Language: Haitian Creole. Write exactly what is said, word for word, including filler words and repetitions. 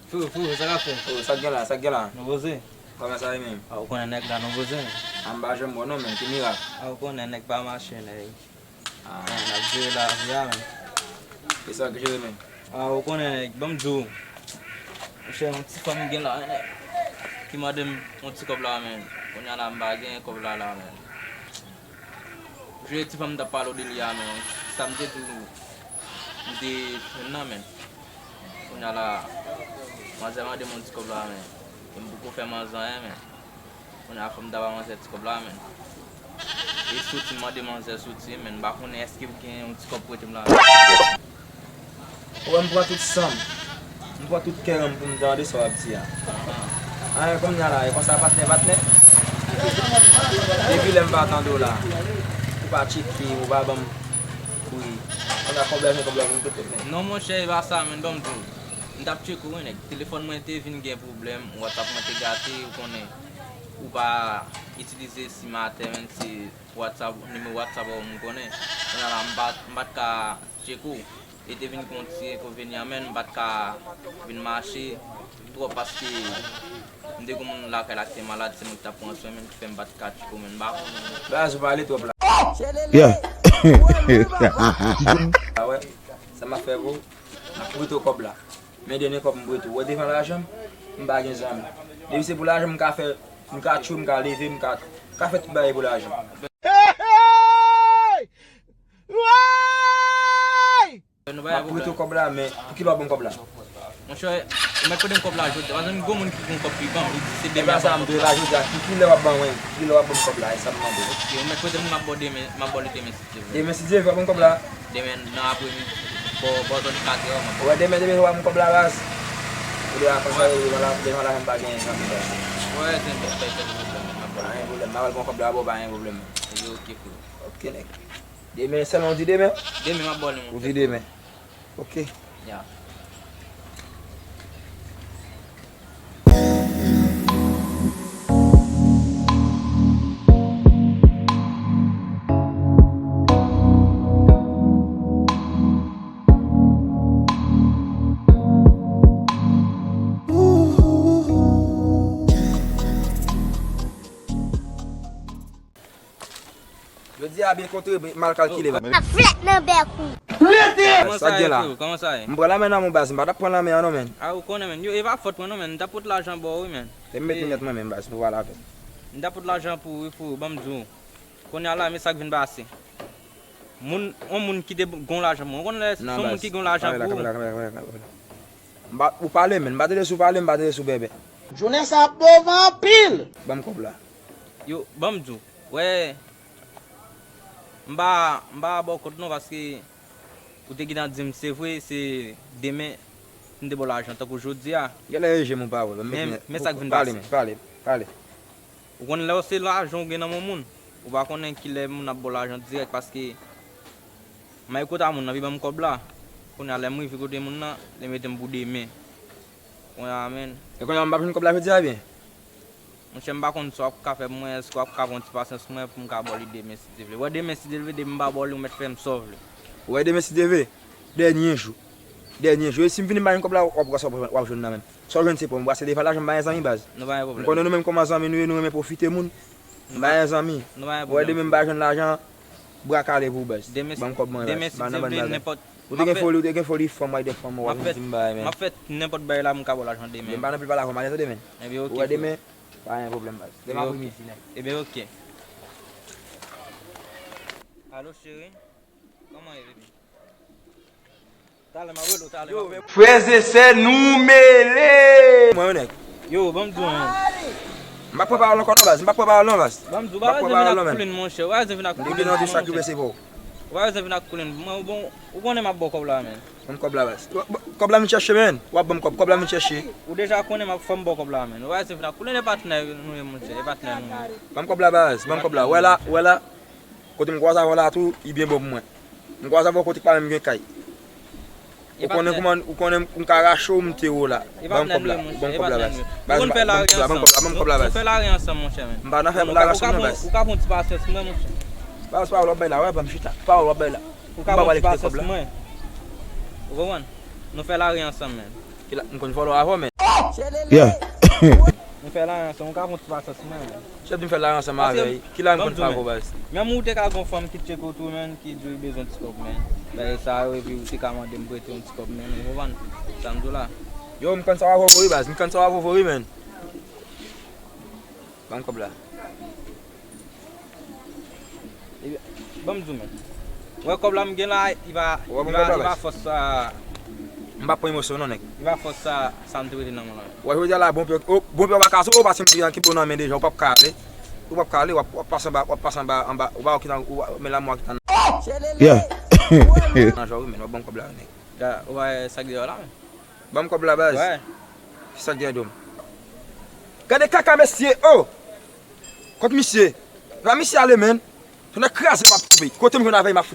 Freo, freo, sa k ap fèt? Oh, sa k gen la, sa k gen la? Nou poze? Kòman sa ye menm? A, ou konnen nèg la nou poze. A, m pa janm wè non, menm, ki mirak? A, ou konnen nèg pa mache, nèg. Ah. N ap jere lavi a, menm. E sa k jere, menm? A, ou konnen, nèg, ban m di w. Monchè, yon ti fanm gen la, nèg, ki mande m yon ti kòb la, menm. Kounye a la, m pa gen kòb la, la, menm. Jwe ti fanm m t ap pale w de li a, men sa m te di w, m te jwenn nan, men. Kounye a la, manzè mande m yon ti kòb la, men. E m poko fè manzè anyen, men. Kounye a, fò m ta ba manzè ti kòb la, men. E soti, m mande manzè soti, men. M pa konnen èske w gen yon ti kòb pou w prete m la, men. Ou wè m pran tout san m, m pran tout kè m pou m tande sa w ap di a. Anyen, kounye a la, e konsa patnè, patnè. Depi lè m pa tande w la, ou pa tcheke, ou pa ban m pri. Kounye a kòb la, jen kòb la vin tout tèt nèt. Non, monchè, e pa sa, menm, ban m di w. M t ap tcheke w, wi, nèg. Telefòn mwen te vin gen pwoblèm, WhatsApp mwen te gate, ou konnen. Ou pa itilize sim atè, menm, se WhatsApp, nimewo WhatsApp ou m konnen. Kounye a la, m pa, m pa t ka tcheke w. E te vin gen yon ti enkonvenyan, men m pa t ka vin mache twòp paske m te gen yon moun lakay la ki te malad, se mwen ki t ap pran swen, men ki fè m pa t ka tcheke w, men m pa konnen. Baz, ou pale twòp la. Yeah. A wè, sa m ap fè pou ou? M ap prete w kòb la. Men dènye kòb m prete w. Wè devan lajan m, m pa gen zanmi. Depi se pou lajan m ka fè, m ka tchwe, m ka leve, m ka, m ka fè tout bagay pou lajan. Hey, hey! Woy! M ap prete w kòb la, men pou kilè w ap ban m kòb la? Monchè, ou mèt prete m kòb la jodi a. Paske m gen yon moun ki gen yon kòb ki ban m, li di se demen. E pa sa m di w la jodi a, ki, kilè w ap ban mwen? Kilè w ap ban m kòb la? E sa m mande w. Ok, ou mèt prete m, m ap ba w demen, m ap ba w li demen si Dye vle. Demen si Dye vle, w ap ban m kòb la? Demen nan apremidi, bò, bò zòn katrè, man. Ou wè demen, demen, w ap ban m kòb la, baz? Ou di a konsa, devan la, devan la, m pa gen zanmi, baz. Wè, se, se, se, se, se, m ap ba w. Pa gen pwoblèm, m ap al ban w kòb la, bò, pa gen pwoblèm. Ebyen, ok, frè. Ok, nèg. Demen sèlman, w di demen? Demen, m ap ba w li, mon frè. Ou di demen. Ok. Ya. Jodi a byen kontre, mal kalkile, baz. Ak flèt nan bèk ou. Sa k gen la? Kòman sa ye, freo? Kòman sa ye? M pran lanmen nan men w, baz, m pa t ap pran lanmen an non, menn. A, ou konnen, menn. Yo, e pa fòt mwen non, menn. M t ap pot lajan ba w, wi, menn. Se m met linèt mwen menm, baz, pou pale avè m. M t ap pot lajan pou ou, wi, freo, ban m di w. Kounye a la, men sa k vin pase. Moun, yon moun ki te gon lajan pou mwen. Ou konn lè se yon moun ki gon lajan pou ou. M pa, ou pale, menn. M pa tande si w pale, m pa tande si w bèbè. Jounen sa ap move anpil. Ban m kòb la. Yo, ban m di w. Wè, m pa, m pa ba w kont non, paske ou te gentan di m, se vre, se demen m te ba w lajan, tankou jodi a. Genlè e je m ou pa wè, men men sa k vin pase. Pale, pale, pale. Ou konn lè w se lajan w gen nan men moun, ou pa konnen kilè moun ap ba w lajan dirèk, paske m al kote a moun nan, li ban m kòb la. Kounye a, lè m rive kote moun nan, li mete m pou demen. Kounye a, menn. E kounye a, m p ap jwenn kòb la jodi a byen? Monchè, m pa konn sa w ap ka fè pou mwen, èske w ap ka pran ti pasyans mwen pou m ka ba w li demen, si Dye vle? Wè demen, si Dye vle, depi m pa ba w li, ou mèt fè m sa w vle. Wè demen, si Dye vle, dènye jou. Dènye jou. E si m vini m pa jwenn kòb la, w ap wè sa w ap jwenn nan men m. Sa w jwenn se pou mwen, paske devan lajan m pa gen zanmi, baz. Nou pa gen pwoblèm. M konnen nou menm kòman zanmi nou ye, nou renmen pwofite moun. M pa gen zanmi. Nou pa gen pwoblèm. Wè demen m pa jwenn lajan, bra kale pou ou, baz. Ban m kòb mwen, baz. Demen, si Dye vle, nenpòt. Ou te gen foli, ou te gen foli fanm, w ap di m bagay, men. M ap fè nenpòt bagay la, m ka ba w lajan demen. Men m pa nan pil pale avè w, m ale tande, men. Ebyen, ok, frè. Ou wè demen, pa gen pwoblèm, baz. Demen apremidi, nèg. Ebyen, ok. Alo, cheri. Kòman ye, baby? Talè, m ap rele w talè, m ap rele w. Frè e sè, nou mele! Mwen, yon nèg. Yo, ban m di w, hein. M pa prepare w ankò non, baz. M pa prepare w non, baz. Ban m di w, ou pa bezwen vin ak koulin, monchè. Ou pa bezwen vin ak koulin. M depi nan di sa ki blese pou ou. Ou pa bezwen vin ak koulin. Mwen, bon, ou konnen m ap ba w kòb la, menn. Ban m kòb la, baz. Kòb la vin chèche, menn. W ap ban m kòb. Kòb la vin chèche. Ou deja konnen m ap fè m ba w kòb la, menn. Ou pa bezwen vin ak koulin, e patnè nou ye, monchè. E patnè nou ye. Ban m kòb la, baz. Ban m kòb la. Wè la, wè la. Kote m kwaze avè w la tou, li byen bon pou mwen. M kwaze avè w kote k pa menm gen kay. Ou konnen kouman, ou konnen m ka rache w, m te wo la. Ban m kòb la, ban m kòb la, baz. Baz, ban m kòb la, ban m kòb la, baz. Nou fè lari ansanm, monchè, men. M pa nan fè lari ansanm non, baz. Ou ka pran ti pasyans mwen, monchè. Baz, pawòl w ap bay la, wè, ban m chita. Pawòl w ap bay la. Ou ka pran ti pasyans mwen. Ou konprann? Nou fè lari ansanm, men. M konn vòlò avè w, men. Yeah. Nou fè la ansanm, ou ka fè yon ti pasyans, man. Chèf di m fè la ansanm avè l. Ki la m konn fè avè w, baz? Menm ou te ka gon fanm ki tcheke w tou, man, ki di w bezwen ti kòb, man. Bagay sa yo, epi ou te ka mande m prete yon ti kòb, man, ou konprann? Sa m di w la. Yo, m konn sa w ap voye, baz. M konn sa w ap voye, man. Ban m kòb la. Ban m di w, man. Wè kòb la m gen la, li pa, li pa, li pa fòs sa. M pa pran emosyon non, nèg. Li pa fòs sa, sa m te rete nan mwen la. Wè, jodi a la, bon pye, oh, bon pye w pa ka sou, oh, paske m te gen ki bon nan men deja, ou p ap ka ale. Ou p ap ka ale, w ap, w ap pase anba, w ap pase anba, anba, ou pa wè ki tan, ou, men lanmò ki tan. Yeah. Nan jò, wi, men, w ap ban m kòb la, nèg. Da, ou wè sa k deyò la, men. Ban m kòb la, baz. Wè. Kisa k gen do m? Gade kaka mesye, oh! Kot misye? Pa misye ale, men. Tonnè kraze m ap koupe. Kote m jwenn avè m ap